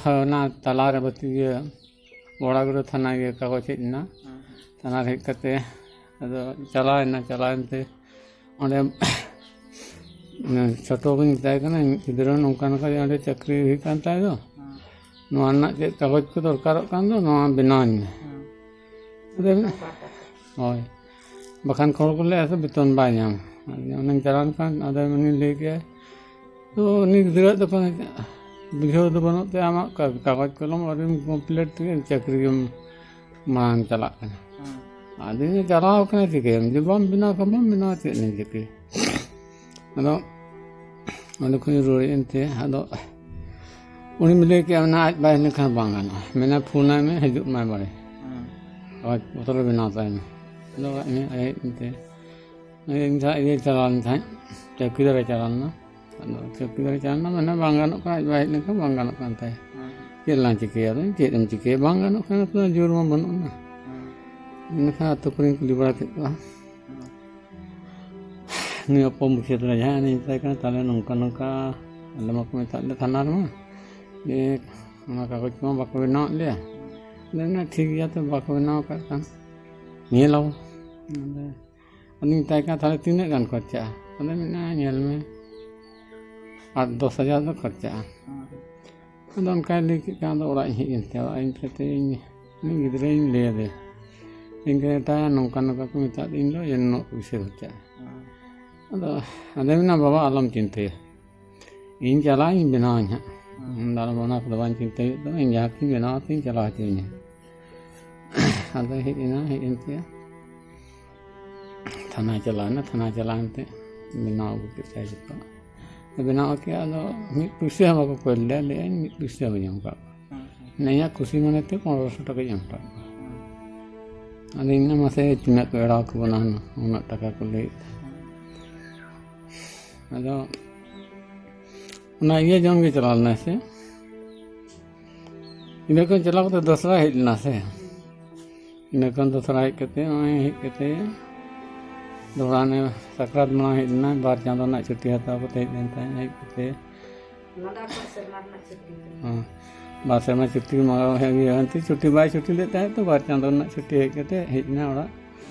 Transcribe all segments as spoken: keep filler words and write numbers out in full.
ᱦᱳᱭ, ᱚᱱᱟ ᱛᱟᱞᱟᱨᱮ ᱵᱟᱹᱛᱤ ᱤᱭᱟᱹ ᱵᱚᱲᱟᱜᱩᱲᱟᱹ ᱛᱷᱟᱱᱟ ᱜᱮ ᱠᱟᱜᱚᱡᱽ ᱦᱮᱡ ᱮᱱᱟ᱾ ᱦᱮᱸ᱾ ᱛᱷᱟᱱᱟ ᱨᱮ ᱦᱮᱡ ᱠᱟᱛᱮ ᱟᱫᱚ ᱪᱟᱞᱟᱣ ᱮᱱᱟ᱾ ᱪᱟᱞᱟᱣ ᱮᱱᱛᱮ ᱚᱸᱰᱮ ᱪᱷᱳᱴᱳ ᱵᱟᱹᱧ ᱢᱮᱛᱟᱭ ᱠᱟᱱᱟ, ᱢᱤᱫ ᱜᱤᱫᱽᱨᱟᱹ ᱱᱚᱝᱠᱟ ᱱᱚᱝᱠᱟ ᱡᱮ ᱚᱸᱰᱮ ᱪᱟᱹᱠᱨᱤ ᱦᱩᱭᱩᱜ ᱠᱟᱱ ᱛᱟᱭ ᱫᱚ, ᱦᱮᱸ᱾ ᱱᱚᱣᱟ ᱨᱮᱱᱟᱜ ᱪᱮᱫ ᱠᱟᱜᱚᱡᱽ ᱠᱚ ᱫᱚᱨᱠᱟᱨᱚᱜ ᱠᱟᱱ ᱫᱚ, ᱱᱚᱣᱟ ᱵᱮᱱᱟᱣ ᱟᱹᱧ ᱢᱮ᱾ ᱦᱮᱸ᱾ ᱟᱫᱚ ᱦᱳᱭ, ᱵᱟᱠᱷᱟᱱ ᱦᱚᱲ ᱠᱚ ᱞᱟᱹᱭᱟ ᱥᱮ ᱵᱮᱛᱚᱱ ᱵᱟᱭ ᱧᱟᱢᱟ᱾ ᱟᱫᱚ ᱚᱱᱟᱧ ᱪᱟᱞᱟᱣ ᱞᱮᱱᱠᱷᱟᱱ ᱟᱫᱚ ᱩᱱᱤ ᱞᱟᱹᱭ ᱠᱮᱫᱟᱭ, ᱛᱚ ᱩᱱᱤ ᱜᱤᱫᱽᱨᱟᱹᱣᱟᱜ ᱫᱚ ᱠᱳᱱᱳ ᱵᱩᱡᱷᱟᱹᱣ ᱫᱚ ᱵᱟᱹᱱᱩᱜ ᱛᱟᱭᱟ, ᱟᱢᱟᱜ ᱠᱟ-, ᱠᱟᱜᱚᱡᱽ ᱠᱚᱞᱚᱢ ᱟᱹᱣᱨᱤᱢ ᱠᱚᱢᱯᱞᱤᱴ ᱛᱮᱜᱮ ᱪᱟᱹᱠᱨᱤ ᱜᱮᱢ ᱢᱟᱲᱟᱝ ᱪᱟᱞᱟᱜ ᱠᱟᱱᱟ᱾ ᱦᱮᱸ᱾ ᱟᱫᱚᱧ ᱪᱟᱞᱟᱣ ᱠᱟᱱᱟ, ᱪᱤᱠᱟᱹᱭᱟᱢ? ᱡᱩᱫᱤ ᱵᱟᱢ ᱵᱮᱱᱟᱣ ᱠᱷᱟᱱ ᱵᱟᱢ ᱵᱮᱱᱟᱣᱟ, ᱪᱮᱫ ᱮᱢ ᱪᱤᱠᱟᱹᱭᱟ? ᱟᱫᱚ ᱚᱸᱰᱮ ᱠᱷᱚᱱᱤᱧ ᱨᱩᱣᱟᱹᱲ ᱦᱮᱡ ᱮᱱᱛᱮ, ᱟᱫᱚ ᱩᱱᱤᱢ ᱞᱟᱹᱭ ᱠᱮᱜᱼᱟ, ᱢᱮᱱᱟ ᱟᱡ ᱵᱟᱭ ᱦᱮᱡ ᱞᱮᱱᱠᱷᱟᱱ ᱵᱟᱝ ᱜᱟᱱᱚᱜᱼᱟ, ᱢᱮᱱᱟ ᱯᱷᱳᱱᱟᱭ ᱢᱮ, ᱦᱤᱡᱩᱜ ᱢᱟᱭ ᱵᱟᱲᱮ, ᱦᱮᱸ᱾ ᱠᱟᱜᱚᱡᱽ ᱯᱚᱛᱨᱚ ᱵᱮᱱᱟᱣ ᱛᱟᱭ ᱢᱮ᱾ ᱟᱫᱚ ᱟᱡ ᱦᱮᱡ ᱮᱱᱛᱮ, ᱤᱧ ᱥᱟᱶ ᱤᱭᱟᱹ ᱪᱟᱞᱟᱣ ᱞᱮᱱ ᱛᱟᱦᱮᱸᱫ, ᱪᱚᱣᱠᱤᱫᱟᱨᱮ ᱪᱟᱞᱟᱣ ᱞᱮᱱᱟ᱾ ᱟᱫᱚ ᱪᱚᱣᱠᱤᱫᱟᱨᱮ ᱪᱟᱞᱟᱣ ᱞᱮᱱᱟ, ᱢᱮᱱᱟ ᱵᱟᱝ ᱜᱟᱱᱚᱜ ᱠᱟᱱᱟ, ᱟᱡ ᱵᱟᱭ ᱦᱮᱡ ᱞᱮᱱᱠᱷᱟᱱ ᱵᱟᱝ ᱜᱟᱱᱚᱜ ᱠᱟᱱ ᱛᱟᱭᱟ᱾ ᱦᱮᱸ᱾ ᱪᱮᱫ ᱞᱟᱝ ᱪᱤᱠᱟᱹᱭᱟ? ᱟᱫᱚ ᱪᱮᱫ ᱮᱢ ᱪᱤᱠᱟᱹᱭᱟ, ᱵᱟᱝ ᱜᱟᱱᱚᱜ ᱠᱟᱱᱟ, ᱛᱚ ᱡᱳᱨ ᱢᱟ ᱵᱟᱹᱱᱩᱜ ᱟᱱᱟ᱾ ᱦᱮᱸ᱾ ᱤᱱᱟᱹᱠᱷᱟᱱ ᱟᱛᱳ ᱠᱚᱨᱮᱧ ᱠᱩᱞᱤ ᱵᱟᱲᱟ ᱠᱮᱫ ᱠᱚᱣᱟ᱾ ᱦᱮᱸ᱾ ᱱᱩᱭ ᱚᱯᱚᱢ ᱵᱩᱠᱷᱤᱭᱟᱹ ᱛᱟᱞᱮ ᱡᱟᱦᱟᱸᱭ, ᱩᱱᱤᱧ ᱢᱮᱛᱟᱭ ᱠᱟᱱᱟ, ᱛᱟᱦᱞᱮ ᱱᱚᱝᱠᱟ ᱱᱚᱝᱠᱟ ᱟᱞᱮ ᱢᱟᱠᱚ ᱢᱮᱛᱟᱜ ᱞᱮ ᱛᱷᱟᱱᱟ ᱨᱮᱢᱟ, ᱡᱮ ᱚᱱᱟ ᱠᱟᱜᱚᱡᱽ ᱠᱚᱢᱟ ᱵᱟᱠᱚ ᱵᱮᱱᱟᱣᱟᱫ ᱞᱮᱭᱟ᱾ ᱟᱫᱚ ᱢᱮᱱᱟ, ᱴᱷᱤᱠ ᱜᱮᱭᱟ, ᱛᱚ ᱵᱟᱠᱚ ᱵᱮᱱᱟᱣ ᱟᱠᱟᱫ ᱠᱷᱟᱱ ᱧᱮᱞ ᱟᱵᱚ᱾ ᱟᱫᱚ ᱟᱫᱚᱧ ᱢᱮᱛᱟᱭ ᱠᱟᱱᱟ, ᱛᱟᱦᱞᱮ ᱛᱤᱱᱟᱹᱜ ᱜᱟᱱ ᱠᱷᱚᱨᱪᱟᱜᱼᱟ? ᱟᱫᱚ ᱢᱮᱱᱟ, ᱧᱮᱞ ᱢᱮ, ᱟᱴ ᱫᱚᱥ ᱦᱟᱡᱟᱨ ᱫᱚ ᱠᱷᱚᱨᱪᱟᱜᱼᱟ᱾ ᱟᱫᱚ ᱚᱱᱠᱟᱭ ᱞᱟᱹᱭ ᱠᱮᱫ ᱠᱷᱟᱱ, ᱟᱫᱚ ᱚᱲᱟᱜ ᱤᱧ ᱦᱮᱡ ᱮᱱ ᱛᱮ, ᱚᱲᱟᱜ ᱤᱧ ᱦᱮᱡ ᱠᱟᱛᱮ ᱤᱧ, ᱩᱱᱤ ᱜᱤᱫᱽᱨᱟᱹᱧ ᱞᱟᱹᱭ ᱟᱫᱮᱭᱟ, ᱤᱧ ᱠᱟᱱᱟ, ᱱᱚᱝᱠᱟ ᱱᱚᱝᱠᱟ ᱠᱚ ᱢᱮᱛᱟᱫ ᱤᱧ ᱫᱚ, ᱡᱮ ᱱᱩᱱᱟᱹᱜ ᱯᱩᱭᱥᱟᱹ ᱠᱷᱚᱨᱪᱟᱜᱼᱟ᱾ ᱟᱫᱚ ᱟᱫᱚᱭ ᱢᱮᱱᱟ, ᱵᱟᱵᱟ ᱟᱞᱚᱢ ᱪᱤᱱᱛᱟᱹᱭᱟ, ᱤᱧ ᱪᱟᱞᱟᱜ ᱟᱹᱧ, ᱵᱮᱱᱟᱣ ᱟᱹᱧ ᱦᱟᱸᱜ᱾ ᱦᱮᱸ᱾ ᱚᱱᱟ ᱠᱚᱫᱚ ᱵᱟᱝ ᱪᱤᱱᱛᱟᱹ ᱦᱩᱭᱩᱜ ᱛᱟᱢᱟ, ᱤᱧ ᱡᱟᱦᱟᱸ ᱛᱤᱧ ᱵᱮᱱᱟᱣ ᱠᱟᱛᱮᱧ ᱪᱟᱞᱟᱣ ᱦᱚᱪᱚᱭᱟᱹᱧ ᱦᱟᱸᱜ᱾ ᱟᱫᱚ ᱦᱮᱡ ᱮᱱᱟ, ᱦᱮᱡ ᱮᱱᱛᱮ ᱛᱷᱟᱱᱟᱭ ᱪᱟᱞᱟᱣ ᱮᱱᱟ, ᱛᱷᱟᱱᱟᱭ ᱪᱟᱞᱟᱣ ᱮᱱᱛᱮ ᱵᱮᱱᱟᱣ ᱟᱹᱜᱩ ᱠᱮᱫ ᱛᱟᱭᱟ ᱡᱚᱛᱚ᱾ ᱵᱮᱱᱟᱣ ᱠᱮᱫ, ᱟᱫᱚ ᱢᱤᱫ ᱯᱩᱭᱥᱟᱹ ᱦᱚᱸ ᱵᱟᱠᱚ ᱠᱚᱭ ᱞᱮᱫᱟ, ᱞᱟᱹᱭᱟᱹᱧ ᱢᱤᱫ ᱯᱩᱭᱥᱟᱹ ᱦᱚᱸ ᱵᱟᱹᱧ ᱮᱢ ᱟᱠᱟᱫ ᱠᱚᱣᱟ᱾ ᱦᱮᱸ, ᱦᱮᱸ᱾ ᱢᱟᱱᱮ ᱤᱧᱟᱹᱜ ᱠᱩᱥᱤ ᱢᱚᱱᱮᱛᱮ ᱯᱚᱱᱨᱚᱥᱚ ᱴᱟᱠᱟᱧ ᱮᱢ ᱟᱠᱟᱫ ᱠᱚᱣᱟ᱾ ᱦᱮᱸ᱾ ᱟᱫᱚ ᱤᱧ ᱢᱮᱱᱟ, ᱢᱟᱥᱮ ᱛᱤᱱᱟᱹᱜ ᱠᱚ ᱮᱲᱟᱣ ᱠᱚ ᱠᱟᱱᱟ ᱦᱩᱱᱟᱹᱝ, ᱩᱱᱟᱹᱜ ᱴᱟᱠᱟ ᱠᱚ ᱞᱟᱹᱭᱮᱫ᱾ ᱟᱫᱚ ᱚᱱᱟ ᱤᱭᱟᱹ ᱡᱚᱢ ᱜᱮ ᱪᱟᱞᱟᱣ ᱞᱮᱱᱟᱭ ᱥᱮ, ᱤᱱᱟᱹ ᱠᱷᱚᱱ ᱪᱟᱞᱟᱣ ᱠᱟᱛᱮ ᱫᱚᱥᱨᱟ ᱦᱮᱡ ᱞᱮᱱᱟ ᱥᱮ, ᱤᱱᱟᱹ ᱠᱷᱚᱱ ᱫᱚᱥᱨᱟ ᱦᱮᱡ ᱠᱟᱛᱮ, ᱱᱚᱜᱼᱚᱭ ᱦᱮᱡ ᱠᱟᱛᱮ ᱫᱚᱦᱲᱟ ᱱᱮ ᱥᱟᱠᱨᱟᱛ ᱢᱟᱲᱟᱝ ᱦᱮᱡ ᱞᱮᱱᱟᱭ, ᱵᱟᱨ ᱪᱟᱸᱫᱚ ᱨᱮᱱᱟᱜ ᱪᱷᱩᱴᱤ ᱦᱟᱛᱟᱣ ᱠᱟᱛᱮ ᱦᱮᱡ ᱞᱮᱱ ᱛᱟᱦᱮᱸᱫ᱾ ᱦᱮᱡ ᱠᱟᱛᱮ ᱚᱱᱟ ᱫᱚ ᱟᱠᱚᱣᱟᱜ ᱥᱮᱨᱢᱟ ᱨᱮᱱᱟᱜ ᱪᱷᱩᱴᱤ ᱠᱟᱱᱟ᱾ ᱦᱮᱸ᱾ ᱵᱟᱨ ᱥᱮᱨᱢᱟ ᱪᱷᱩᱴᱤ ᱢᱟ ᱦᱮᱡ ᱦᱩᱭᱩᱜᱼᱟ, ᱮᱱᱛᱮ ᱪᱷᱩᱴᱤ ᱵᱟᱭ ᱪᱷᱩᱴᱤ ᱞᱮᱫ ᱛᱟᱦᱮᱸᱫ ᱛᱚ, ᱵᱟᱨ ᱪᱟᱸᱫᱚ ᱨᱮᱱᱟᱜ ᱪᱷᱩᱴᱤ ᱦᱮᱡ ᱠᱟᱛᱮ ᱦᱮᱡ ᱮᱱᱟ ᱚᱲᱟᱜ᱾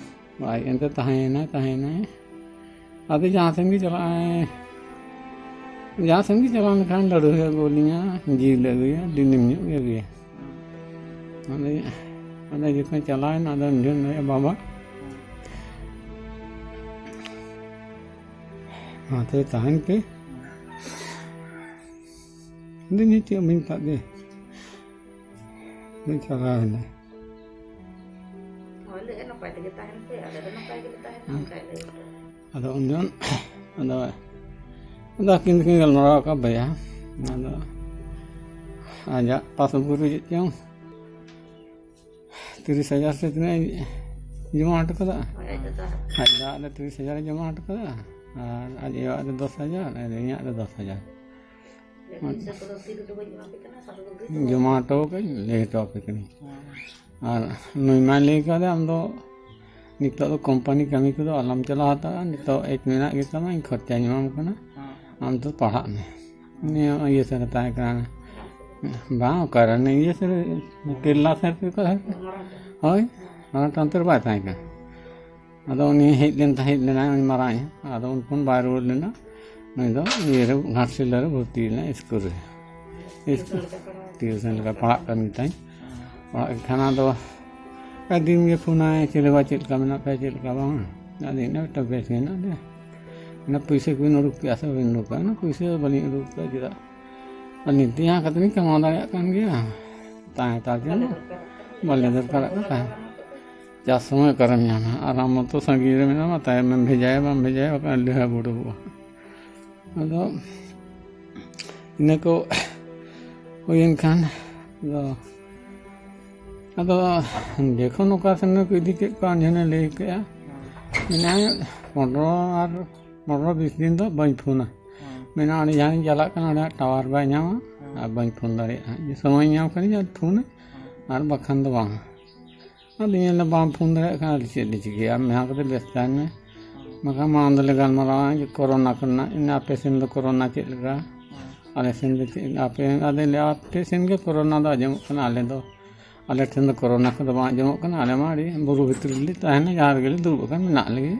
ᱵᱟᱭ ᱮᱱᱛᱮ ᱛᱟᱦᱮᱸᱭᱮᱱᱟᱭ, ᱛᱟᱦᱮᱸᱭᱮᱱᱟᱭ᱾ ᱟᱫᱚ ᱡᱟᱦᱟᱸ ᱥᱮᱱ ᱜᱮ ᱪᱟᱞᱟᱜᱼᱟᱭ, ᱡᱟᱦᱟᱸ ᱥᱮᱱ ᱜᱮ ᱪᱟᱞᱟᱣ ᱞᱮᱱᱠᱷᱟᱱ ᱞᱟᱹᱰᱩ ᱦᱚᱸᱭ ᱟᱹᱜᱩ ᱟᱹᱞᱤᱧᱟ, ᱡᱤᱞ ᱮ ᱟᱹᱜᱩᱭᱟ, ᱫᱤᱱᱟᱹᱢ ᱧᱚᱜ ᱜᱮ ᱟᱹᱜᱩᱭᱟ᱾ ᱟᱫᱚ, ᱟᱫᱚ ᱡᱚᱠᱷᱚᱱ ᱪᱟᱞᱟᱣᱮᱱᱟ, ᱟᱫᱚ ᱩᱱ ᱡᱚᱦᱚᱜ ᱱᱩᱭ ᱵᱟᱵᱟ, ᱱᱚᱛᱮ ᱛᱟᱦᱮᱱ ᱯᱮ᱾ ᱟᱫᱚ ᱤᱧ ᱪᱮᱫ ᱮᱢ ᱢᱮᱛᱟᱫ ᱜᱮ? ᱩᱱᱤ ᱪᱟᱞᱟᱣ ᱮᱱᱟᱭ᱾ ᱦᱳᱭ, ᱞᱟᱹᱭᱮᱫ ᱱᱟᱯᱟᱭ ᱛᱮᱜᱮ ᱛᱟᱦᱮᱱ ᱯᱮ, ᱟᱞᱮ ᱫᱚ ᱱᱟᱯᱟᱭ ᱜᱮᱞᱮ ᱛᱟᱦᱮᱱᱟ, ᱦᱮᱸ᱾ ᱚᱱᱠᱟᱭ ᱞᱟᱹᱭ ᱦᱚᱴᱚ᱾ ᱟᱫᱚ ᱩᱱ ᱡᱚᱠᱷᱚᱱ, ᱟᱫᱚ, ᱟᱫᱚ ᱟᱹᱠᱤᱱ ᱫᱚᱠᱤᱱ ᱜᱟᱞᱢᱟᱨᱟᱣ ᱟᱠᱟᱫ ᱵᱚᱭᱦᱟ᱾ ᱟᱫᱚ ᱟᱡᱟᱜ ᱯᱟᱥᱵᱩᱠ ᱨᱮ ᱪᱮᱫ ᱪᱚᱝ ᱛᱤᱨᱤᱥ ᱦᱟᱡᱟᱨ ᱥᱮ ᱛᱤᱱᱟᱹᱜ ᱡᱚᱢᱟ ᱦᱚᱴᱚ ᱠᱟᱫᱟ᱾ ᱦᱳᱭ, ᱟᱡ ᱫᱟᱫᱟ᱾ ᱟᱡ ᱫᱟᱫᱟ ᱨᱮ ᱛᱤᱨᱤᱥ ᱦᱟᱡᱟᱨ ᱡᱚᱢᱟ ᱦᱚᱴᱚ ᱠᱟᱫᱟ, ᱟᱨ ᱟᱡ ᱟᱭᱳᱣᱟᱜ ᱨᱮ ᱫᱚᱥ ᱦᱟᱡᱟᱨ, ᱟᱨ ᱤᱧᱟᱹᱜ ᱨᱮ ᱫᱚᱥ ᱦᱟᱡᱟᱨ᱾ ᱯᱩᱭᱥᱟᱹ ᱠᱚᱫᱚ ᱛᱤ ᱨᱮᱫᱚ ᱵᱟᱹᱧ ᱮᱢᱟ ᱯᱮ ᱠᱟᱱᱟ, ᱯᱟᱥᱵᱩᱠ ᱜᱮ᱾ ᱡᱚᱢᱟ ᱦᱚᱴᱚ ᱠᱟᱜ ᱟᱹᱧ, ᱞᱟᱹᱭ ᱦᱚᱴᱚ ᱟᱯᱮ ᱠᱟᱹᱱᱟᱹᱧ᱾ ᱦᱮᱸ᱾ ᱟᱨ ᱱᱩᱭ ᱢᱟᱭ ᱞᱟᱹᱭ ᱠᱟᱫᱮ, "ᱟᱢ ᱫᱚ ᱱᱤᱛᱚᱜ ᱫᱚ ᱠᱳᱢᱯᱟᱱᱤ ᱠᱟᱹᱢᱤ ᱠᱚᱫᱚ ᱟᱞᱚᱢ ᱪᱟᱞᱟᱣ ᱦᱟᱛᱟᱲᱟ, ᱱᱤᱛᱚᱜ ᱮᱡᱽ ᱢᱮᱱᱟᱜ ᱜᱮᱛᱟᱢᱟ, ᱤᱧ ᱠᱷᱚᱨᱪᱟᱧ ᱮᱢᱟᱢ ᱠᱟᱱᱟ, ᱦᱮᱸ᱾ ᱟᱢ ᱫᱚ ᱯᱟᱲᱦᱟᱜ ᱢᱮ᱾" ᱱᱤᱭᱟᱹ ᱤᱭᱟᱹ ᱥᱮᱫ ᱨᱮ ᱛᱟᱦᱮᱸ ᱠᱟᱱᱟ᱾ ᱵᱟᱝ, ᱚᱠᱟᱨᱮ ᱱᱤᱭᱟᱹ ᱤᱭᱟᱹ ᱥᱮᱫ ᱨᱮ, ᱠᱮᱨᱞᱟ ᱥᱮᱫ ᱨᱮ ᱚᱠᱟ ᱥᱮᱫ ᱨᱮ? ᱦᱳᱭ, ᱚᱱᱟ ᱴᱟᱱᱛᱮ ᱨᱮ ᱵᱟᱭ ᱛᱟᱦᱮᱸ ᱠᱟᱱᱟ᱾ ᱟᱫᱚ ᱩᱱᱤ ᱦᱮᱡ ᱞᱮᱱ ᱛᱟᱦᱮᱸ, ᱦᱮᱡ ᱞᱮᱱᱟᱭ, ᱩᱱᱤ ᱢᱟᱨᱟᱝ ᱟᱭᱳ᱾ ᱟᱫᱚ ᱩᱱ ᱠᱷᱚᱱ ᱵᱟᱭ ᱨᱩᱣᱟᱹᱲ ᱞᱮᱱᱟ᱾ ᱱᱩᱭ ᱫᱚ ᱤᱭᱟᱹ ᱨᱮ, ᱜᱷᱟᱴᱥᱤᱞᱟᱹ ᱨᱮ ᱵᱷᱚᱨᱛᱤ ᱞᱮᱱᱟᱭ ᱥᱠᱩᱞ ᱨᱮ᱾ ᱥᱠᱩᱞ, ᱴᱤᱭᱩᱥᱚᱱ ᱞᱮᱠᱟ ᱯᱟᱲᱦᱟᱜ ᱠᱟᱱ ᱜᱮᱛᱟᱭ᱾ ᱯᱟᱲᱦᱟᱜ ᱠᱟᱱ ᱠᱷᱟᱱ ᱟᱫᱚ ᱟᱹᱰᱤ ᱫᱤᱱ ᱜᱮ ᱯᱷᱳᱱᱟᱭ, "ᱪᱮᱞᱮ ᱵᱟ, ᱪᱮᱫ ᱞᱮᱠᱟ ᱢᱮᱱᱟᱜ ᱯᱮᱭᱟ, ᱪᱮᱫ ᱞᱮᱠᱟ ᱵᱟᱝ?" ᱟᱫᱚ ᱤᱧ ᱫᱚ ᱢᱤᱫᱴᱟᱝ ᱵᱮᱥ ᱜᱮ ᱦᱮᱱᱟᱜ ᱞᱮᱭᱟ᱾ ᱚᱱᱟ ᱯᱩᱭᱥᱟᱹ ᱠᱚᱵᱤᱱ ᱩᱰᱩᱠ ᱠᱮᱜᱼᱟ ᱥᱮ ᱵᱟᱹᱵᱤᱱ ᱩᱰᱩᱠ ᱠᱟᱜᱼᱟ? ᱚᱱᱟ ᱯᱩᱭᱥᱟᱹ ᱵᱟᱹᱞᱤᱧ ᱩᱰᱩᱠ ᱠᱟᱜᱼᱟ᱾ ᱪᱮᱫᱟᱜ? ᱟᱨ ᱱᱤᱛ ᱡᱟᱦᱟᱸ ᱠᱟᱛᱮ ᱞᱤᱧ ᱠᱟᱢᱟᱣ ᱫᱟᱲᱮᱭᱟᱜ ᱠᱟᱱ ᱜᱮᱭᱟ, ᱛᱟᱦᱮᱸ ᱦᱟᱛᱟᱲ ᱡᱚᱝ ᱵᱟᱞᱮ ᱫᱚᱨᱠᱟᱨᱟᱜ ᱠᱟᱱᱟ, ᱛᱟᱦᱮᱸ᱾ ᱪᱟᱥ ᱥᱚᱢᱚᱭ ᱚᱠᱟᱨᱮᱢ ᱧᱟᱢᱟ? ᱟᱨ ᱟᱢ ᱢᱚᱛᱚ ᱥᱟᱺᱜᱤᱧ ᱨᱮ ᱢᱮᱱᱟᱢᱟ, ᱛᱟᱭᱚᱢᱮᱢ ᱵᱷᱮᱡᱟᱭᱟ, ᱵᱟᱢ ᱵᱷᱮᱡᱟᱭᱟ, ᱵᱟᱠᱷᱟᱱ ᱟᱹᱰᱤ ᱦᱟᱵᱩᱰᱩᱵᱩᱜᱼᱟ᱾ ᱟᱫᱚ ᱤᱱᱟᱹ ᱠᱚ ᱦᱩᱭᱮᱱ ᱠᱷᱟᱱ ᱫᱚ, ᱟᱫᱚ ᱡᱚᱠᱷᱚᱱ ᱚᱠᱟ ᱥᱮᱱ ᱠᱚ ᱤᱫᱤ ᱠᱮᱫ ᱠᱚᱣᱟ, ᱩᱱ ᱡᱚᱠᱷᱚᱱᱮ ᱞᱟᱹᱭ ᱠᱮᱫᱼᱟ, ᱢᱮᱱᱟᱭ, "ᱯᱚᱱᱨᱚ ᱟᱨ ᱯᱚᱱᱨᱚ ᱵᱤᱥ ᱫᱤᱱ ᱫᱚ ᱵᱟᱹᱧ ᱯᱷᱳᱱᱟ᱾" ᱢᱮᱱᱟ, "ᱚᱸᱰᱮ ᱡᱟᱦᱟᱸ ᱨᱤᱧ ᱪᱟᱞᱟᱜ ᱠᱟᱱᱟ, ᱚᱸᱰᱮ ᱴᱟᱣᱟᱨ ᱵᱟᱭ ᱧᱟᱢᱟ ᱟᱨ ᱵᱟᱹᱧ ᱯᱷᱳᱱ ᱫᱟᱲᱮᱭᱟᱜᱼᱟ᱾ ᱡᱩᱫᱤ ᱥᱚᱢᱚᱭ ᱧᱟᱢ ᱠᱷᱟᱱ ᱟᱨ ᱯᱷᱳᱱᱟ, ᱟᱨ ᱵᱟᱠᱷᱟᱱ ᱫᱚ ᱵᱟᱝ᱾" ᱟᱫᱚ ᱧᱮᱞ ᱫᱟ, "ᱵᱟᱢ ᱯᱷᱳᱱ ᱫᱟᱲᱮᱭᱟᱜ ᱠᱷᱟᱱ ᱟᱫᱚ ᱪᱮᱫ ᱞᱮ ᱪᱤᱠᱟᱹᱭᱟ? ᱟᱢ ᱡᱟᱦᱟᱸ ᱠᱟᱛᱮ ᱵᱮᱥ ᱛᱟᱦᱮᱱ ᱢᱮ, ᱵᱟᱠᱷᱟᱱ ᱢᱟᱲᱟᱝ ᱫᱚᱞᱮ ᱜᱟᱞᱢᱟᱨᱟᱣᱟ ᱡᱮ ᱠᱳᱨᱳᱱᱟ ᱠᱚᱨᱮᱱᱟᱜ, ᱤᱱᱟᱹ ᱟᱯᱮ ᱥᱮᱱ ᱫᱚ ᱠᱳᱨᱳᱱᱟ ᱪᱮᱫ ᱞᱮᱠᱟ?" ᱟᱞᱮ ᱥᱮᱱ ᱫᱚ ᱪᱮᱫ, ᱟᱯᱮ, ᱟᱞᱮ ᱞᱮ, ᱟᱯᱮ ᱥᱮᱱ ᱜᱮ ᱠᱳᱨᱳᱱᱟ ᱫᱚ ᱟᱸᱡᱚᱢᱚᱜ ᱠᱟᱱᱟ, ᱟᱞᱮ ᱫᱚ, ᱟᱞᱮ ᱴᱷᱮᱱ ᱫᱚ ᱠᱳᱨᱳᱱᱟ ᱠᱚᱫᱚ ᱵᱟᱝ ᱟᱸᱡᱚᱢᱚᱜ ᱠᱟᱱᱟ᱾ ᱟᱞᱮ ᱢᱟ ᱟᱹᱰᱤ ᱵᱩᱨᱩ ᱵᱷᱤᱛᱨᱤ ᱨᱮᱞᱮ ᱛᱟᱦᱮᱱᱟ, ᱡᱟᱦᱟᱸ ᱨᱮᱜᱮ ᱞᱮ ᱫᱩᱲᱩᱵ ᱟᱠᱟᱱ, ᱢᱮᱱᱟᱜ ᱞᱮᱜᱮ᱾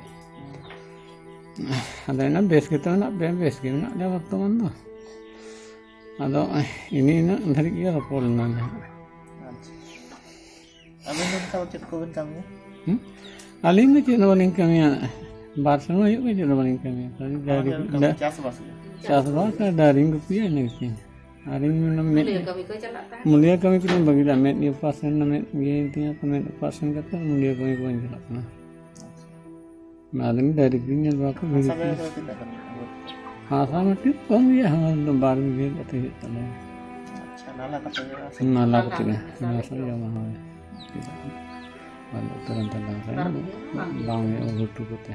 ᱟᱫᱚ ᱮᱱᱟ ᱵᱮᱥ ᱜᱮᱛᱚ ᱢᱮᱱᱟᱜ ᱯᱮᱭᱟ? ᱵᱮᱥ ᱜᱮ ᱢᱮᱱᱟᱜ ᱞᱮᱭᱟ ᱵᱚᱨᱛᱚᱢᱟᱱ ᱫᱚ᱾ ᱟᱫᱚ ᱤᱱᱟᱹ ᱤᱱᱟᱹᱜ ᱫᱷᱟᱹᱨᱤᱡ ᱜᱮ ᱨᱚᱯᱚᱲ ᱞᱮᱱᱟ ᱱᱟᱦᱟᱜ᱾ ᱟᱪᱪᱷᱟ᱾ ᱟᱵᱮᱱ ᱫᱚ ᱱᱤᱛᱚᱜ ᱪᱮᱫ ᱠᱚᱵᱮᱱ ᱠᱟᱹᱢᱤᱭᱟ? ᱦᱩᱸ? ᱟᱹᱞᱤᱧ ᱫᱚ ᱪᱮᱫ ᱦᱚᱸ ᱵᱟᱹᱞᱤᱧ ᱠᱟᱹᱢᱤᱭᱟ, ᱵᱟᱨ ᱥᱮᱨᱢᱟ ᱦᱩᱭᱩᱜ ᱠᱟᱱᱟ ᱪᱮᱫ ᱦᱚᱸ ᱵᱟᱹᱞᱤᱧ ᱠᱟᱹᱢᱤᱭᱟ᱾ ᱠᱷᱟᱹᱞᱤ ᱟᱵᱮᱱ ᱫᱚ ᱰᱟᱹᱝᱨᱤ-, ᱠᱟᱹᱢᱤ ᱰᱟ-, ᱪᱟᱥᱵᱟᱥ ᱜᱮ? ᱪᱟᱥᱵᱟᱥ ᱟᱨ ᱰᱟᱹᱝᱨᱤᱧ ᱜᱩᱯᱤᱭᱟ, ᱤᱱᱟᱹ ᱜᱮ᱾ ᱟᱨ ᱤᱧ ᱚᱱᱟ ᱢᱮᱫ-, ᱢᱩᱞᱤᱭᱟᱹ ᱠᱟᱹᱢᱤ ᱠᱚᱭ ᱪᱟᱞᱟᱜ ᱛᱟᱦᱮᱸᱫ? ᱢᱩᱞᱤᱭᱟᱹ ᱠᱟᱹᱢᱤ ᱠᱚᱫᱚᱧ ᱵᱟᱹᱜᱤ ᱞᱮᱫᱟ᱾ ᱢᱮᱫ ᱜᱮ ᱚᱯᱟᱨᱮᱥᱚᱱ ᱮᱱᱟ, ᱢᱮᱫ ᱜᱮ ᱛᱤᱧᱟ, ᱛᱚ ᱢᱮᱫ ᱚᱯᱟᱨᱮᱥᱚᱱ ᱠᱟᱛᱮ ᱢᱩᱞᱤᱭᱟᱹ ᱠᱟᱹᱢᱤ ᱠᱚ ᱵᱟᱹᱧ ᱪᱟᱞᱟᱜ ᱠᱟᱱᱟ᱾ ᱚᱱᱟ ᱫᱚ ᱰᱟᱹᱝᱨᱤ ᱠᱚᱧ ᱧᱮᱞ ᱵᱟᱲᱟ ᱠᱚᱣᱟ, ᱵᱷᱤᱲᱤ ᱦᱟᱥᱟ ᱠᱚ᱾ ᱡᱟᱭᱜᱟ ᱫᱚ ᱛᱤᱱᱟᱹᱜ ᱜᱟᱱ ᱢᱮᱱᱟᱜᱼᱟ? ᱦᱟᱥᱟ ᱢᱤᱫᱴᱤᱡ ᱠᱚᱢ ᱜᱮᱭᱟ, ᱦᱳᱭ, ᱵᱟᱨ ᱵᱤᱜᱷᱟᱹ ᱠᱟᱛᱮ ᱦᱩᱭᱩᱜ ᱛᱟᱞᱮᱭᱟ᱾ ᱟᱪᱪᱷᱟ, ᱱᱟᱞᱟ ᱠᱟᱛᱮ ᱦᱩᱭᱩᱜᱼᱟ ᱥᱮ? ᱱᱟᱞᱟ ᱠᱟᱛᱮ ᱜᱮ, ᱱᱟᱞᱟ ᱥᱟᱶ ᱡᱚᱢᱟ, ᱦᱳᱭ᱾ ᱵᱟᱹᱱᱩᱜ ᱩᱛᱟᱹᱨ ᱮᱱ ᱛᱟᱞᱮᱭᱟ, ᱵᱟᱨ ᱵᱤᱜᱷᱟᱹ ᱵᱟᱝ ᱦᱩᱭᱩᱜᱼᱟ᱾ ᱵᱟᱝ ᱦᱩᱭᱩᱜᱼᱟ, ᱜᱷᱩᱴᱩ ᱠᱚᱛᱮ᱾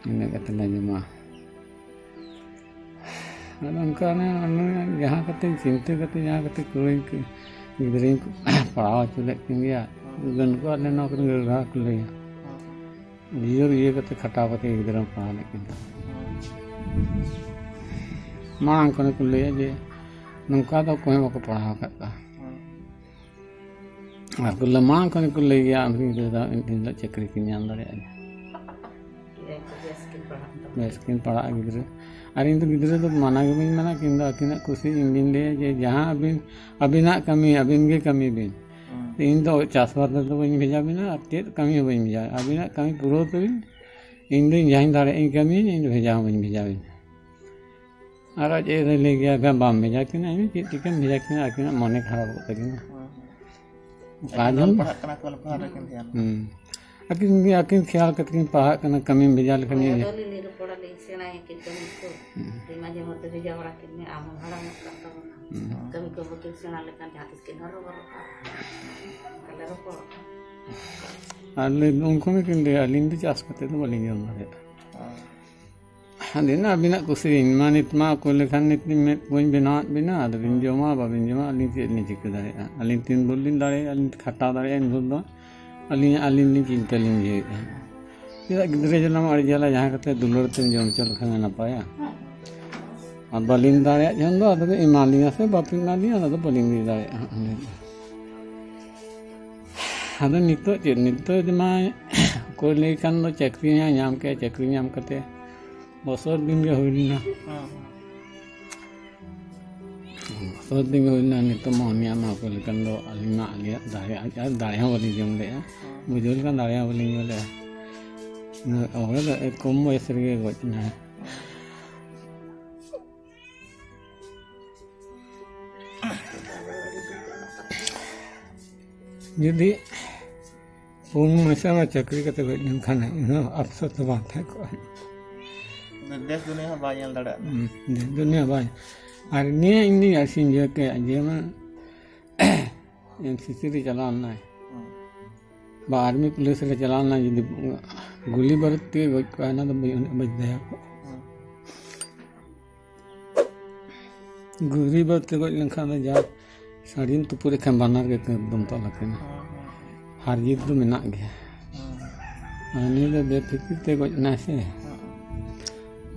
ᱤᱱᱟᱹ ᱠᱟᱛᱮ ᱞᱮ ᱡᱚᱢᱟ᱾ ᱟᱫᱚ ᱚᱱᱠᱟ ᱚᱱᱮ, ᱚᱱᱮ ᱡᱟᱦᱟᱸ ᱠᱟᱛᱮ ᱪᱤᱱᱛᱟᱹ ᱠᱟᱛᱮ, ᱡᱟᱦᱟᱸ ᱠᱟᱛᱮ ᱠᱩᱲᱤ ᱠᱚ, ᱜᱤᱫᱽᱨᱟᱹᱧ ᱯᱟᱲᱦᱟᱣ ᱦᱚᱪᱚ ᱞᱮᱫ ᱠᱤᱱ ᱜᱮᱭᱟ᱾ ᱦᱩᱸ᱾ ᱩᱱᱠᱩ ᱟᱞᱮ ᱱᱚᱣᱟ ᱠᱚᱨᱮᱱ ᱜᱟᱹᱲᱜᱷᱟ ᱠᱚ ᱞᱟᱹᱭᱟ᱾ ᱦᱩᱸ᱾ ᱡᱳᱨ ᱤᱭᱟᱹ ᱠᱟᱛᱮ, ᱠᱷᱟᱴᱟᱣ ᱠᱟᱛᱮ ᱜᱤᱫᱽᱨᱟᱹᱢ ᱯᱟᱲᱦᱟᱣ ᱞᱮᱫ ᱠᱤᱱ ᱛᱟᱦᱮᱸᱫ᱾ ᱦᱩᱸ᱾ ᱢᱟᱲᱟᱝ ᱠᱷᱚᱱ ᱠᱚ ᱞᱟᱹᱭᱟ ᱡᱮ ᱱᱚᱝᱠᱟ ᱫᱚ ᱚᱠᱚᱭ ᱦᱚᱸ ᱵᱟᱠᱚ ᱯᱟᱲᱦᱟᱣ ᱟᱠᱟᱫ ᱠᱚᱣᱟ᱾ ᱦᱩᱸ᱾ ᱟᱨ ᱠᱚ ᱞᱟᱹᱭ, ᱢᱟᱲᱟᱝ ᱠᱷᱚᱱ ᱜᱮᱠᱚ ᱞᱟᱹᱭ ᱜᱮᱭᱟ, ᱟᱢ ᱨᱮᱱ ᱜᱤᱫᱽᱨᱟᱹ ᱫᱚ ᱢᱤᱫ ᱫᱤᱱ ᱦᱤᱞᱳᱜ ᱪᱟᱹᱠᱨᱤ ᱠᱤᱱ ᱧᱟᱢ ᱫᱟᱲᱮᱭᱟᱜᱼᱟ᱾ ᱵᱮᱥ ᱠᱤᱱ ᱯᱟᱲᱦᱟᱜ ᱛᱟᱵᱚᱱᱟ᱾ ᱵᱮᱥ ᱠᱤᱱ ᱯᱟᱲᱦᱟᱜᱼᱟ ᱜᱤᱫᱽᱨᱟᱹ᱾ ᱟᱨ ᱤᱧ ᱫᱚ ᱜᱤᱫᱽᱨᱟᱹ ᱫᱚ ᱢᱟᱱᱟ ᱜᱮ ᱵᱟᱹᱧ ᱢᱟᱱᱟ, ᱠᱤᱱᱛᱩ ᱟᱹᱠᱤᱱᱟᱜ ᱠᱩᱥᱤ᱾ ᱤᱧ ᱫᱩᱧ ᱞᱟᱹᱭᱟ ᱡᱮ ᱡᱟᱦᱟᱸ ᱟᱹᱵᱤᱱ, ᱟᱹᱵᱤᱱᱟᱜ ᱠᱟᱹᱢᱤ ᱟᱹᱵᱤᱱ ᱜᱮ ᱠᱟᱹᱢᱤ ᱵᱤᱱ᱾ ᱦᱩᱸ᱾ ᱤᱧ ᱫᱚ ᱪᱟᱥᱵᱟᱥ ᱨᱮᱫᱚ ᱵᱟᱹᱧ ᱵᱷᱮᱡᱟ ᱵᱤᱱᱟ ᱟᱨ ᱪᱮᱫ ᱠᱟᱹᱢᱤ ᱦᱚᱸ ᱵᱟᱹᱧ ᱵᱷᱮᱡᱟ᱾ ᱟᱹᱵᱤᱱᱟᱜ ᱠᱟᱹᱢᱤ ᱯᱩᱨᱟᱹᱣ ᱛᱟᱹᱵᱤᱱ, ᱤᱧ ᱫᱚᱧ ᱡᱟᱦᱟᱸᱧ ᱫᱟᱲᱮᱭᱟᱜᱼᱟᱹᱧ ᱠᱟᱹᱢᱤᱭᱟᱹᱧ, ᱤᱧ ᱫᱚ ᱵᱷᱮᱡᱟ ᱦᱚᱸ ᱵᱟᱹᱧ ᱵᱷᱮᱡᱟ ᱵᱤᱱᱟ᱾ ᱟᱨ ᱟᱡ ᱮ ᱞᱟᱹᱭ ᱜᱮᱭᱟ, "ᱵᱟᱢ ᱵᱷᱮᱡᱟ ᱠᱤᱱᱟ, ᱤᱧ ᱪᱮᱫ ᱪᱤᱠᱟᱹᱢ ᱵᱷᱮᱡᱟ ᱠᱤᱱᱟ, ᱟᱹᱠᱤᱱᱟᱜ ᱢᱚᱱᱮ ᱠᱷᱟᱨᱟᱯᱚᱜ ᱛᱟᱹᱠᱤᱱᱟ᱾" ᱦᱩᱸ᱾ ᱚᱠᱟ ᱟᱹᱠᱤᱱ ᱡᱚᱦᱚᱜ ᱯᱟᱲᱦᱟᱜ ᱠᱟᱱᱟ ᱠᱚ, ᱚᱞ ᱯᱟᱲᱦᱟᱣ ᱨᱮᱠᱤᱱ ᱫᱷᱮᱭᱟᱱ᱾ ᱦᱩᱸ᱾ ᱟᱹᱠᱤᱱ, ᱟᱹᱠᱤᱱ ᱠᱷᱮᱭᱟᱞ ᱠᱟᱛᱮ ᱠᱤᱱ ᱯᱟᱲᱦᱟᱜ ᱠᱟᱱᱟ, ᱠᱟᱹᱢᱤᱢ ᱵᱷᱮᱡᱟ ᱞᱮᱠᱷᱟᱱ ᱦᱳᱭ, ᱤᱭᱟᱹ᱾ ᱟᱫᱚ ᱟᱹᱞᱤᱧ ᱞᱤᱧ ᱨᱚᱯᱚᱲᱟ, ᱞᱤᱧ ᱥᱮᱬᱟᱭᱟ ᱠᱤᱱ ᱠᱟᱹᱢᱤ ᱠᱚ᱾ ᱦᱩᱸ᱾ ᱟᱹᱞᱤᱧ ᱢᱟᱡᱷᱮ ᱢᱚᱫᱽᱫᱷᱮ ᱵᱷᱮᱡᱟ ᱵᱟᱲᱟ ᱠᱤᱱ ᱢᱮ, ᱟᱢ ᱦᱚᱸ ᱦᱟᱲᱟᱢᱚᱜ ᱠᱟᱱ ᱛᱟᱵᱚᱱᱟ᱾ ᱦᱩᱸ᱾ ᱠᱟᱹᱢᱤ ᱠᱚ ᱵᱟᱹᱠᱤᱱ ᱥᱮᱬᱟ ᱞᱮᱠᱷᱟᱱ ᱡᱟᱦᱟᱸ ᱛᱤᱥ ᱠᱤᱱ ᱦᱚᱨᱚᱵᱚᱨᱚᱜᱼᱟ᱾ ᱚᱱᱠᱟ ᱞᱮ ᱨᱚᱯᱚᱲᱚᱜᱼᱟ᱾ ᱟᱨ ᱞᱟᱹᱭ, ᱩᱱᱠᱩ ᱜᱮᱠᱤᱱ ᱞᱟᱹᱭᱟ, "ᱟᱹᱞᱤᱧ ᱫᱚ ᱪᱟᱥ ᱠᱟᱛᱮ ᱫᱚ ᱵᱟᱹᱞᱤᱧ ᱡᱚᱢ ᱫᱟᱲᱮᱭᱟᱜᱼᱟ᱾" ᱦᱩᱸ᱾ ᱟᱹᱞᱤᱧ ᱫᱚ ᱟᱹᱵᱤᱱᱟᱜ ᱠᱩᱥᱤ, ᱤᱧ ᱢᱟ ᱱᱤᱛ ᱢᱟ ᱚᱠᱚᱭ ᱞᱮᱠᱷᱟᱱ ᱱᱤᱛ ᱞᱤᱧ ᱢᱮᱫ ᱠᱚᱧ ᱵᱮᱱᱟᱣᱟᱫ ᱵᱤᱱᱟ, ᱟᱫᱚ ᱵᱤᱱ ᱡᱚᱢᱟ ᱵᱟᱵᱤᱱ ᱡᱚᱢᱟ, ᱟᱹᱞᱤᱧ ᱪᱮᱫ ᱞᱤᱧ ᱪᱤᱠᱟᱹ ᱫᱟᱲᱮᱭᱟᱜᱼᱟ? ᱟᱹᱞᱤᱧ ᱛᱤᱱ ᱵᱷᱳᱨ ᱞᱤᱧ ᱫᱟᱲᱮᱭᱟᱜᱼᱟ, ᱟᱹᱞᱤᱧ ᱠᱷᱟᱴᱟᱣ ᱫᱟᱲᱮᱭᱟᱜᱼᱟ, ᱤᱱ ᱵᱷᱳᱨ ᱫᱚ ᱟᱹᱞᱤᱧ, ᱟᱹᱞᱤᱧ ᱞᱤᱧ ᱪᱤᱱᱛᱟᱹ ᱞᱤᱧ ᱵᱩᱡᱷᱟᱹᱣᱮᱫᱼᱟ᱾ ᱪᱮᱫᱟᱜ ᱜᱤᱫᱽᱨᱟᱹ ᱡᱟᱱᱟᱢ ᱟᱹᱰᱤ ᱡᱟᱞᱟ, ᱡᱟᱦᱟᱸ ᱠᱟᱛᱮ ᱫᱩᱞᱟᱹᱲ ᱛᱮᱢ ᱡᱚᱢ ᱦᱚᱪᱚ ᱞᱮᱠᱷᱟᱱ ᱜᱮ ᱱᱟᱯᱟᱭᱟ᱾ ᱟᱨ ᱵᱟᱹᱞᱤᱧ ᱫᱟᱲᱮᱭᱟᱜ ᱠᱷᱟᱱ ᱫᱚ ᱟᱫᱚ ᱮᱢᱟᱞᱤᱧᱟ ᱥᱮ ᱵᱟᱯᱮ ᱮᱢᱟᱞᱤᱧᱟ, ᱚᱱᱟ ᱫᱚ ᱵᱟᱹᱞᱤᱧ ᱞᱟᱹᱭ ᱫᱟᱲᱮᱭᱟᱜᱼᱟ ᱦᱟᱸᱜ᱾ ᱟᱫᱚ ᱱᱤᱛᱚᱜ ᱪᱮᱫ, ᱱᱤᱛᱚᱜ ᱡᱮ ᱢᱟ ᱚᱠᱚᱭ ᱞᱟᱹᱭ ᱠᱷᱟᱱ ᱫᱚ ᱪᱟᱹᱠᱨᱤ ᱦᱚᱸ ᱧᱟᱢ ᱠᱮᱫ, ᱪᱟᱹᱠᱨᱤ ᱧᱟᱢ ᱠᱟᱛᱮ ᱵᱚᱥᱚᱨ ᱫᱤᱱ ᱜᱮ ᱦᱩᱭ ᱞᱮᱱᱟ᱾ ᱦᱮᱸ, ᱦᱮᱸ᱾ ᱵᱚᱥᱚᱨ ᱫᱤᱱ ᱜᱮ ᱦᱩᱭ ᱞᱮᱱᱟ, ᱱᱤᱛᱚᱜ ᱢᱟ ᱩᱱᱤᱭᱟᱜ ᱢᱟ ᱚᱠᱚᱭ ᱞᱮᱠᱟᱱ ᱫᱚ ᱟᱹᱞᱤᱧ ᱢᱟ ᱟᱹᱞᱤᱧᱟᱜ ᱫᱟᱲᱮ, ᱟᱨ ᱫᱟᱲᱮ ᱦᱚᱸ ᱵᱟᱹᱞᱤᱧ ᱡᱚᱢ ᱞᱮᱜᱼᱟ᱾ ᱦᱮᱸ᱾ ᱵᱩᱡᱷᱟᱹᱣ ᱞᱮᱠᱷᱟᱱ ᱫᱟᱲᱮ ᱦᱚᱸ ᱵᱟᱹᱞᱤᱧ ᱡᱚᱢ ᱞᱮᱜᱼᱟ᱾ ᱚᱸᱰᱮ ᱫᱚ ᱠᱚᱢ ᱵᱚᱭᱮᱥ ᱨᱮᱜᱮ ᱜᱚᱡ ᱮᱱᱟᱭ᱾ ᱡᱩᱫᱤ ᱯᱩᱱ ᱢᱟᱥᱮ ᱚᱱᱟ ᱪᱟᱹᱠᱨᱤ ᱠᱟᱛᱮ ᱜᱚᱡ ᱞᱮᱱᱠᱷᱟᱱ ᱤᱧ ᱦᱚᱸ ᱟᱯᱥᱚᱨ ᱫᱚ ᱵᱟᱝ ᱛᱟᱦᱮᱸ ᱠᱚᱜᱼᱟ᱾ ᱫᱮᱥ ᱫᱩᱱᱤᱭᱟᱹ ᱦᱚᱸ ᱵᱟᱭ ᱧᱮᱞ ᱫᱟᱲᱮᱭᱟᱜᱼᱟ᱾ ᱦᱩᱸ, ᱫᱮᱥ ᱫᱩᱱᱤᱭᱟᱹ ᱵᱟᱭ᱾ ᱟᱨ ᱱᱤᱭᱟᱹ ᱤᱧ ᱫᱩᱧ ᱟᱹᱲᱤᱥᱤᱧ ᱵᱩᱡᱷᱟᱹᱣ ᱠᱮᱜᱼᱟ ᱡᱮ ᱢᱟ ᱮᱢ ᱥᱤ ᱥᱤ ᱨᱮ ᱪᱟᱞᱟᱣ ᱞᱮᱱᱟᱭ, ᱦᱩᱸ᱾ ᱵᱟ ᱟᱨᱢᱤ ᱯᱩᱞᱤᱥ ᱨᱮ ᱪᱟᱞᱟᱣ ᱞᱮᱱᱟᱭ, ᱡᱩᱫᱤ ᱜᱩᱞᱤ ᱵᱟᱹᱨᱩᱫ ᱛᱮ ᱜᱚᱡ ᱠᱚᱜᱼᱟ, ᱚᱱᱟ ᱫᱚ ᱵᱟᱹᱧ, ᱩᱱᱟᱹᱜ ᱵᱟᱹᱧ ᱫᱟᱭᱟ ᱠᱚᱜᱼᱟ᱾ ᱦᱩᱸ᱾ ᱜᱩᱞᱤ ᱵᱟᱹᱨᱩᱫ ᱛᱮ ᱜᱚᱡ ᱞᱮᱱᱠᱷᱟᱱ ᱫᱚ ᱡᱟ ᱥᱟᱹᱲᱤᱢ ᱛᱩᱯᱩᱫ ᱞᱮᱠᱷᱟᱱ ᱵᱟᱱᱟᱨ ᱜᱮ ᱮᱠᱫᱚᱢ ᱛᱚᱞ ᱟᱹᱠᱤᱱᱟ᱾ ᱦᱩᱸ, ᱦᱩᱸ᱾ ᱦᱟᱨ ᱡᱤᱛ ᱫᱚ ᱢᱮᱱᱟᱜ ᱜᱮᱭᱟ᱾ ᱦᱩᱸ᱾ ᱟᱨ ᱱᱤᱭᱟᱹ ᱫᱚ ᱵᱮᱯᱷᱤᱠᱤᱨ ᱛᱮ ᱜᱚᱡ ᱮᱱᱟᱭ ᱥᱮ᱾ ᱦᱩᱸ᱾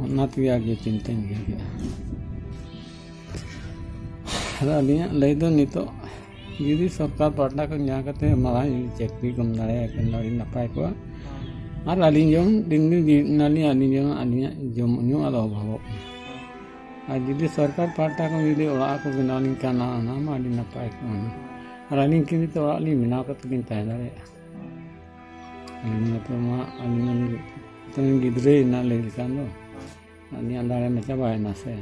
ᱚᱱᱟ ᱛᱮᱜᱮ ᱟᱹᱰᱤ ᱪᱤᱱᱛᱟᱹᱧ ᱵᱩᱡᱷᱟᱹᱣ ᱠᱮᱫᱟ᱾ ᱟᱫᱚ ᱟᱹᱞᱤᱧᱟᱜ ᱞᱟᱹᱭ ᱫᱚ ᱱᱤᱛᱚᱜ ᱡᱩᱫᱤ ᱥᱚᱨᱠᱟᱨ ᱯᱟᱦᱴᱟ ᱠᱷᱚᱱ ᱡᱟᱦᱟᱸ ᱠᱟᱛᱮ ᱢᱟᱨᱟᱝ ᱡᱩᱫᱤ ᱪᱟᱹᱠᱨᱤ ᱠᱚᱢ ᱫᱟᱲᱮᱭᱟᱜ ᱠᱷᱟᱱ ᱫᱚ ᱟᱹᱰᱤ ᱱᱟᱯᱟᱭ ᱠᱚᱜᱼᱟ᱾ ᱟᱨ ᱟᱹᱞᱤᱧ ᱡᱮᱢᱚᱱ ᱫᱤᱱ ᱫᱤᱱ ᱡᱤᱣᱤ ᱨᱮᱱᱟᱜ ᱞᱤᱧ, ᱟᱹᱞᱤᱧ ᱡᱮᱢᱚᱱ ᱟᱹᱞᱤᱧᱟᱜ ᱡᱚᱢ ᱧᱩ ᱟᱞᱚ ᱚᱵᱷᱟᱵᱚᱜ ᱢᱟ᱾ ᱟᱨ ᱡᱩᱫᱤ ᱥᱚᱨᱠᱟᱨ ᱯᱟᱦᱴᱟ ᱠᱷᱚᱱ ᱡᱩᱫᱤ ᱚᱲᱟᱜ ᱠᱚ ᱵᱮᱱᱟᱣ ᱞᱤᱧ ᱠᱟᱱᱟ, ᱚᱱᱟ ᱢᱟ ᱟᱹᱰᱤ ᱱᱟᱯᱟᱭ ᱠᱚᱜᱼᱟ᱾ ᱟᱨ ᱟᱹᱞᱤᱧ ᱠᱤᱱᱛᱩ ᱚᱲᱟᱜ ᱞᱤᱧ ᱵᱮᱱᱟᱣ ᱠᱟᱛᱮ ᱞᱤᱧ ᱛᱟᱦᱮᱸ ᱫᱟᱲᱮᱭᱟᱜᱼᱟ᱾ ᱟᱹᱞᱤᱧ ᱢᱟᱛᱚ ᱢᱟ, ᱟᱹᱞᱤᱧ ᱢᱟ ᱱᱤᱛᱚᱝ ᱜᱤᱫᱽᱨᱟᱹ ᱦᱮᱱᱟᱜ ᱞᱤᱧ ᱞᱮᱠᱷᱟᱱ ᱫᱚ, ᱟᱹᱞᱤᱧᱟᱜ ᱫᱟᱲᱮ ᱢᱟ ᱪᱟᱵᱟᱭᱮᱱᱟ ᱥᱮ᱾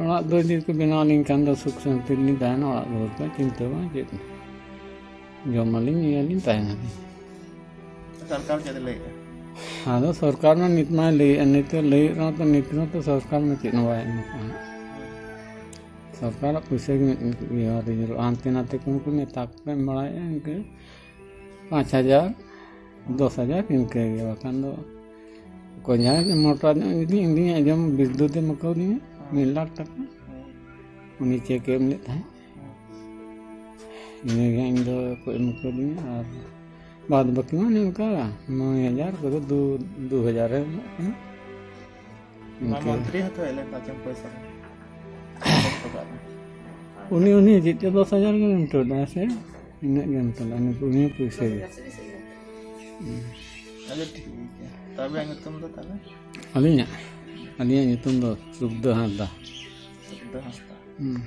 ᱚᱲᱟᱜ ᱫᱚ ᱡᱩᱫᱤ ᱠᱚ ᱵᱮᱱᱟᱣ ᱞᱤᱧ ᱠᱷᱟᱱ ᱫᱚ ᱥᱩᱠ ᱥᱟᱱᱛᱤ ᱨᱮᱞᱤᱧ ᱛᱟᱦᱮᱱᱟ, ᱚᱲᱟᱜ ᱫᱩᱣᱟᱹᱨ ᱠᱚ ᱪᱤᱱᱛᱟᱹ ᱵᱟᱝ ᱪᱮᱫ᱾ ᱡᱚᱢᱟᱞᱤᱧ, ᱧᱩᱭᱟᱞᱤᱧ, ᱛᱟᱦᱮᱱᱟᱞᱤᱧ᱾ ᱥᱚᱨᱠᱟᱨ ᱪᱮᱫ ᱮ ᱞᱟᱹᱭᱮᱫᱼᱟ? ᱟᱫᱚ ᱥᱚᱨᱠᱟᱨ ᱢᱟ ᱱᱤᱛ ᱢᱟᱭ ᱞᱟᱹᱭᱮᱫᱼᱟ, ᱱᱤᱛ ᱮ ᱞᱟᱹᱭᱮᱫ ᱨᱮᱦᱚᱸ ᱛᱚ, ᱱᱤᱛ ᱨᱮᱦᱚᱸ ᱛᱚ ᱥᱚᱨᱠᱟᱨ ᱢᱟ ᱪᱮᱫ ᱦᱚᱸ ᱵᱟᱭ ᱮᱢ ᱠᱟᱜᱼᱟ᱾ ᱥᱚᱨᱠᱟᱨᱟᱜ ᱯᱩᱭᱥᱟᱹ ᱜᱮ ᱢᱤᱫ ᱜᱮ ᱟᱹᱣᱨᱤ ᱧᱩᱨᱩᱜᱼᱟ᱾ ᱦᱟᱱᱛᱮ ᱱᱟᱛᱮ ᱠᱷᱚᱱ ᱠᱚ ᱢᱮᱛᱟ ᱠᱚ ᱮᱢ ᱵᱟᱲᱟᱭᱮᱫᱼᱟ, ᱤᱱᱠᱟᱹ ᱯᱟᱸᱪ ᱦᱟᱡᱟᱨ, ᱫᱚᱥ ᱦᱟᱡᱟᱨ ᱤᱱᱠᱟᱹ ᱜᱮ, ᱵᱟᱠᱷᱟᱱ ᱫᱚ ᱚᱠᱚᱭ ᱡᱟᱦᱟᱸᱭ ᱢᱚᱴᱟ ᱧᱚᱜ ᱡᱩᱫᱤ ᱤᱧ ᱫᱩᱧ ᱟᱸᱡᱚᱢ ᱵᱤᱨᱫᱩᱛ ᱮᱢ ᱟᱹᱠᱟᱹᱣᱫᱤᱧᱟ ᱢᱤᱫ ᱞᱟᱠᱷ ᱴᱟᱠᱟ, ᱩᱱᱤ ᱪᱮᱠ ᱮ ᱮᱢ ᱞᱮᱫ ᱛᱟᱦᱮᱸᱫ, ᱤᱱᱟᱹᱜᱮ ᱤᱧ ᱫᱚ ᱠᱚ ᱮᱢ ᱟᱹᱠᱟᱹᱣᱫᱤᱧᱟ᱾ ᱟᱨ ᱵᱟᱫᱽ ᱵᱟᱹᱠᱤ ᱢᱟ ᱚᱱᱮ ᱚᱱᱠᱟ ᱱᱚᱭ ᱦᱟᱡᱟᱨ ᱠᱚᱫᱚ ᱫᱩ, ᱫᱩ ᱦᱟᱡᱟᱨ ᱮ ᱮᱢᱚᱜ ᱠᱟᱱᱟ᱾ ᱢᱟ ᱤᱱᱠᱟᱹ᱾ ᱢᱚᱱᱛᱨᱤ ᱦᱚᱸᱛᱚ ᱦᱮᱡ ᱞᱮᱱ ᱛᱟᱦᱮᱸᱫ ᱪᱟᱹᱢᱯᱟᱹᱭ ᱥᱚᱨᱮᱱ᱾ ᱦᱚᱴᱚ ᱠᱟᱜ ᱢᱮ᱾ ᱩᱱᱤ, ᱩᱱᱤ ᱪᱮᱫ ᱪᱚ ᱫᱚᱥ ᱦᱟᱡᱟᱨ ᱜᱮ ᱮᱢ ᱦᱚᱴᱚ ᱞᱮᱫᱟ ᱥᱮ? ᱤᱱᱟᱹᱜ ᱜᱮ ᱮᱢ ᱛᱟᱞᱮ, ᱩᱱᱤ, ᱩᱱᱤ ᱯᱩᱭᱥᱟᱹ ᱜᱮ᱾ ᱟᱪᱪᱷᱟ, ᱴᱷᱤᱠ ᱜᱮᱭᱟ᱾ ᱛᱚ, ᱟᱵᱮᱱᱟᱜ ᱧᱩᱛᱩᱢ ᱫᱚ ᱛᱟᱦᱚᱞᱮ? ᱟᱹᱞᱤᱧᱟᱜ? ᱟᱹᱞᱤᱧᱟᱜ ᱧᱩᱛᱩᱢ ᱫᱚ ᱥᱩᱠᱫᱟᱹ ᱦᱟᱸᱥᱫᱟ᱾ ᱥᱩᱠᱫᱟᱹ ᱦᱟᱸᱥᱫᱟ᱾ ᱦᱩᱸ᱾